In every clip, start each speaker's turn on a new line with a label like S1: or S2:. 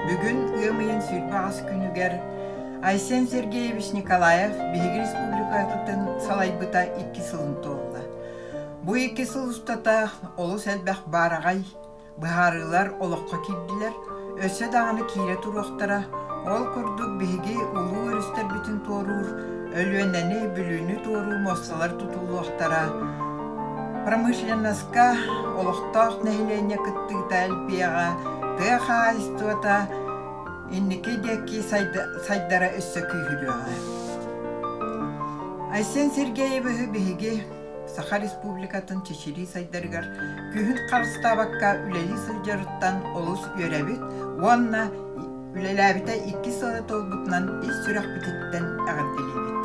S1: Бүгүн ыам ыйын 28 күнүгэр Айсен Сергеевич Николаев биһиги республикабытын салайбыта икки сылын туолла. Бу икки сыл устата олус элбэх баараҕай быһаарыылар олоххо киирдилэр, өссө даҕаны киирэ туруохтара. Ол курдук биһиги улуу өрүстэрбитин туоруур, Өлүөнэни, Бүлүүнү туоруур муосталар тутуллуохтара. Промышленноска олохтоох нэһилиэнньэ кыттыыта элбиэҕэ, тыа хаһаайыстыбата инники диэки сайдара өссө күүһүрүөҕэ. Айсен Сергеевиһы биһиги Саха Республикатын чэчирии сайдарыгар күһүн харыстаабакка үлэлии сылдьарыттан олус үөрэбит уонна үлэлээбитэ икки сыла туолбутунан ис сүрэхпититтэн эҕэрдэлиибит.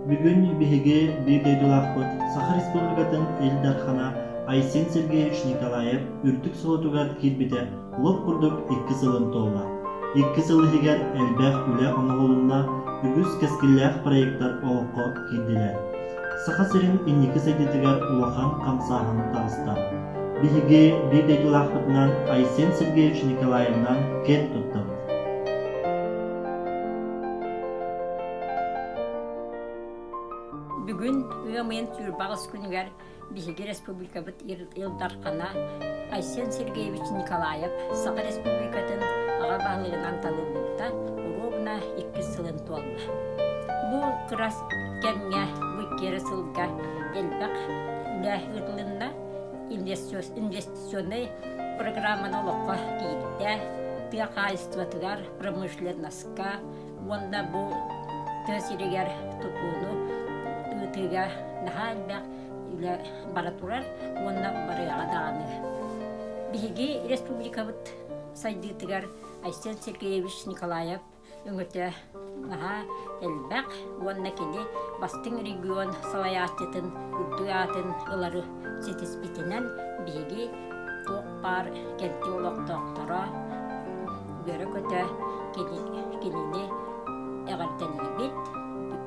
S2: Бүгүн биһиги биир дойдулаахпыт Саха Республикатын Ил Дархана Айсен Сергеевич Николаев үрдүк солотугар киирбитэ лоп курдук икки сылын туолла. Икки сыл иһигэр элбэх үлэ оҥоһулунна, үгүс кэскиллээх проектар олоххо киирдилэр. Саха сирин инники сайдыытыгар улахан хамсааһын таҕыста. Биһиги биир дойдулаахпытынан Айсен Сергеевич Николаевынан киэн туттабыт.
S3: Бүгүн ыам ыйын 28 күнүгэр биһиги республикабыт Ил Дархана Айсен Сергеевич Николаев Саха Республикатын аҕа баһылыгынан талыллыбыта уруобуна иккис сылын туолла. Бу кырас кэмҥэ, бу икки эрэ сылга элбэх үлэ ыытылынна, инвестиционнай программаны олоххо киирдэ, тыа хаһаайыстыбатыгар, промышленноска уонна бу тыа сиригэр тутууну ыытыыга наһаа элбэх үлэ бара турар уонна барыаҕа даҕаны. Биһиги республикабыт сайдыытыгар Айсен Сергеевич Николаев өҥөтө наһаа элбэх уонна кини бастыҥ регион салайааччытын үрдүк аатын ылары ситиспитинэн биһиги туох баар кэнти олохтоохторо үөрэ-көтө кинини эҕэрдэлиибит,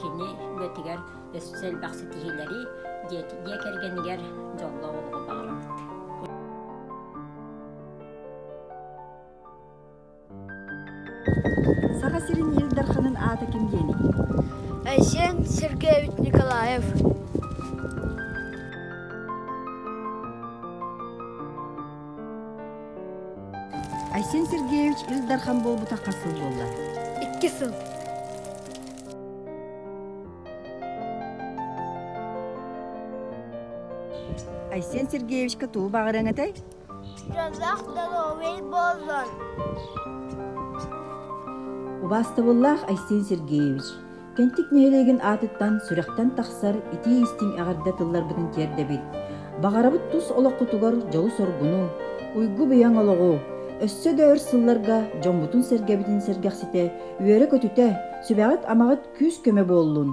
S3: кини үлэтигэр өссө элбэх ситиһиилэри дьиэ кэргэнигэр дьоллоох олоҕу баҕарабыт.
S4: Саха сирин Ил Дарханын аата ким диэний?
S5: Айсен Сергеевич Николаев.
S4: Айсен Сергеевич Ил Дархан буолбута хас сыл буолла?
S5: Икки сыл.
S4: Айсен Сергеевичка тугу баҕарыаҥ этэй?
S5: Дьоллоох доруобуй буоллун!
S4: Убаастабыллаах Айсен Сергеевич, Кэнтик нэһилиэгин аатыттан сүрэхтэн тахсар итии-истиҥ эҕэрдэ тылларбытын тиэрдэбит. Баҕарабыт тус олоххутугар дьолу-соргуну, уйгу-быйаҥ олоҕу, өссө да өр сылларга дьоммутун-сэргэбитин сэргэхситэ, үөрэ-көтүтэ, сүбэҕит-амаҕыт күүс-көмө буоллун!